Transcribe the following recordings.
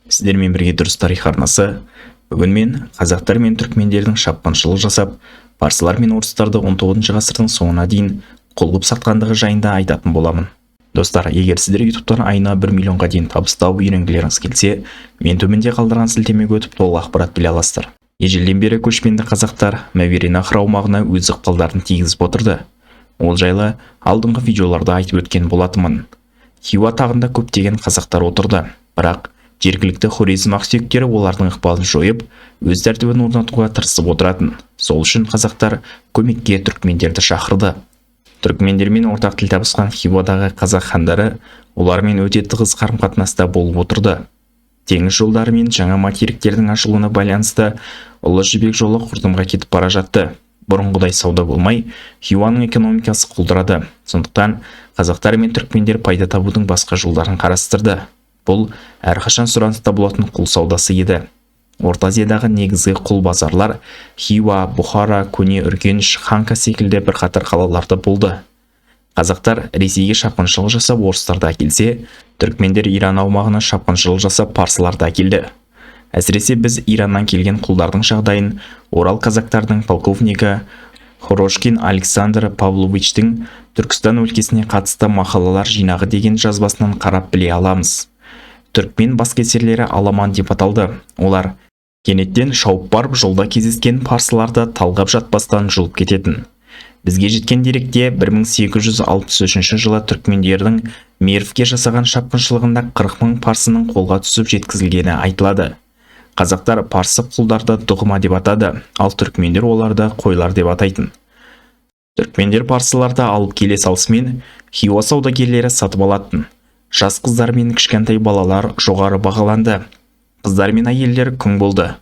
Сіздермен бірге Дұрыс тарих арнасы. Бүгін мен қазақтар мен түркмендердің шапқыншылық жасап, парсылар мен орыстарды 19 ғасырдың соңына дейін құл қып сатқандығы жайында айтатын боламын. Достар, егер сіздер ютубтан айына 1 миллионға дейін табыс тауып үйренгілеріңіз келсе, мен төменде қалдырған сілтемеге өтіп, толық ақпарат біле аласыздар. Ежелден бері көшпенді қазақтар Мәуереннахр аумағына өз ықпалдарын тигізіп отырды. Ол жайлы алдыңғы видеоларда айтып өткен болатынмын. Хиуа тағында көптеген қазақтар отырды, бірақ жергілікті Хорезм ақсүйектері олардың ықпалын жойып, өз тәртібін орнатуға тырысып отыратын. Сол үшін қазақтар көмекке түркмендерді шақырды. Түркмендермен ортақ тіл табысқан Хиуадағы қазақ хандары олармен өте тығыз қарым-қатынаста болып отырды. Теңіз жолдары мен жаңа материктердің ашылуына байланысты Ұлы Жібек жолы құрдымға кетіп бара жатты. Бұрынғыдай сауда болмай, Хиуаның экономикасы құлдырады. Сондықтан қазақтар мен түркмендер пайда табудың басқа жолдарын қарастырды. Бұл әрқашан сұраныста болатын құл саудасы еді. Орта Азиядағы негізгі құл базарлар Хиуа, Бұхара, Көне Үргеніш, Ханка секілді бірқатар қалаларда болды. Қазақтар Ресейге шапқыншылық жасап, орыстарды әкелсе, түркмендер Иран аумағына шапқыншылық жасап, парсыларды әкелді. Әсіресе біз Ираннан келген құлдардың жағдайын Орал казактардың полковнигі Хорошкин Александр Павловичтің «Түркістан өлкесіне қатысты мақалалар жинағы» деген жазбасынан қарап біле аламыз. Түркмен баскесерлері аламан деп аталды. Олар кенеттен шауып барып, жолда кездескен парсыларды талғап жатпастан жұлып кететін. Бізге жеткен деректе 1863 жылы түркмендердің Мервке жасаған шапқыншылығында 40 мың парсының қолға түсіп жеткізілгені айтылады. Қазақтар парсы құлдарды дұғыма деп атады, ал түркмендер оларды қойлар деп атайтын. Түркмендер парсыларды алып келе салысымен, Хиуа саудагерлері сатып алатын. Жас қыздар мен кішкентай балалар жоғары бағаланды. Қыздар мен әйелдер күң болды.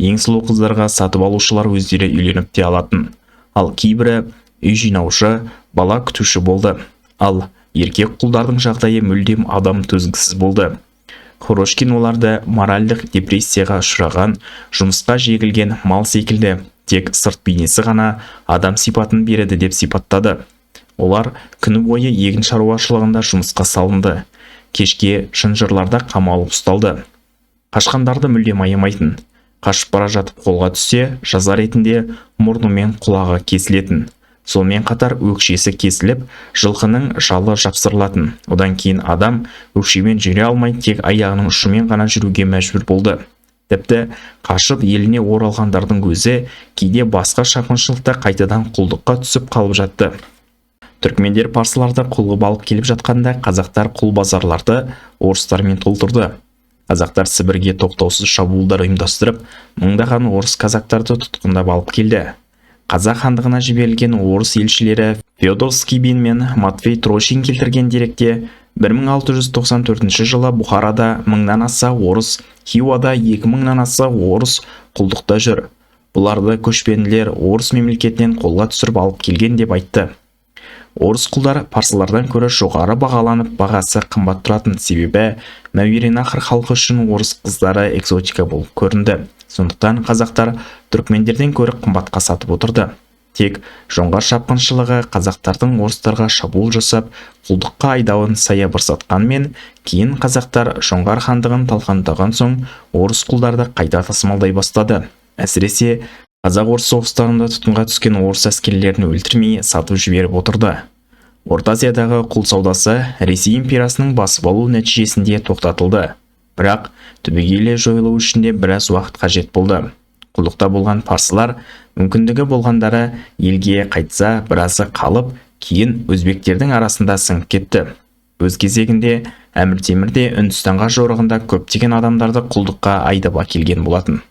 Ең сұлу қыздарға сатып алушылар өздері үйленіп те алатын. Ал кейбірі үй жинаушы, бала күтуші болды. Ал еркек құлдардың жағдайы мүлдем адам төзгісіз болды. Хорошкин оларды моральдық депрессияға ұшыраған, жұмысқа жегілген мал секілді, тек сырт бейнесі ғана адам сипатын береді деп сипаттады. Олар күні бойы егін шаруашылығында жұмысқа салынды, кешке шынжырларда қамалып ұсталды. Қашқандарды мүлдем аямайтын. Қашып бара жатып қолға түссе, жаза ретінде мұрны мен құлағы кесілетін. Сонымен қатар өкшесі кесіліп, жылқының жалы жапсырылатын. Одан кейін адам өкшемен жүре алмай, тек аяғының ұшымен ғана жүруге мәжбүр болды. Тіпті қашып еліне оралғандардың өзі кейде басқа шапқыншылықта қайтадан құлдыққа түсіп қалып жатты. Түркмендер парсыларды құл қып алып келіп жатқанда, қазақтар құл базарларды орыстармен толтырды. Қазақтар Сібірге тоқтаусыз шабуылдар ұйымдастырып, мыңдаған орыс казактарды тұтқындап алып келді. Қазақ хандығына жіберілген орыс елшілері Федор Скибин мен Матвей Трошин келтірген деректе 1694 жылы Бұхарада мыңнан аса орыс, Хиуада 2000-нан аса орыс құлдықта жүр. Бұларды көшпенділер орыс мемлекетінен қолға түсіріп алып келген деп айтты. Орыс құлдар парсылардан көрі жоғары бағаланып, бағасы қымбат тұратын. Себебі Мәуереннахр халқы үшін орыс қыздары экзотика болып көрінді. Сондықтан қазақтар түркмендерден көрі қымбатқа сатып отырды. Тек жоңғар шапқыншылығы қазақтардың орыстарға шабуыл жасап, құлдыққа айдауын саябырсатқанмен, кейін қазақтар Жоңғар хандығын талқандаған соң, орыс құлдарды қайта тасымалдай бастады. Әсіресе қазақ-орыс соғыстарында тұтқынға түскен орыс әскерлерін өлтірмей, сатып жіберіп отырды. Орта Азиядағы құл саудасы Ресей империясының басып алу нәтижесінде тоқтатылды, бірақ түбегейлі жойылу үшін де біраз уақыт қажет болды. Құлдықта болған парсылар мүмкіндігі болғандары елге қайтса, біразы қалып, кейін өзбектердің арасында сіңіп кетті. Өз кезегінде Әмір Темір де Үндістанға жорығында көптеген адамдарды құлдыққа айдап әкелген болатын.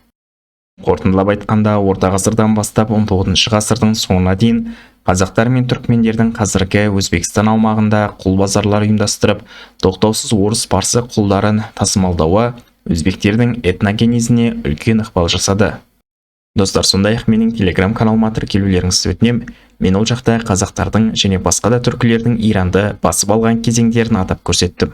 Қорытындылап айтқанда, орта ғасырдан бастап 19 ғасырдың соңына дейін қазақтар мен түркмендердің қазіргі Өзбекстан аумағында құл базарлар ұйымдастырып, тоқтаусыз орыс, парсы құлдарын тасымалдауы өзбектердің этногенезіне үлкен ықпал жасады. Достар, сондай-ақ менің телеграм каналыма тіркелулеріңізді өтінемін. Мен ол жақта қазақтардың және басқа да түркілердің Иранды басып алған кезеңдерін атап көрсеттім.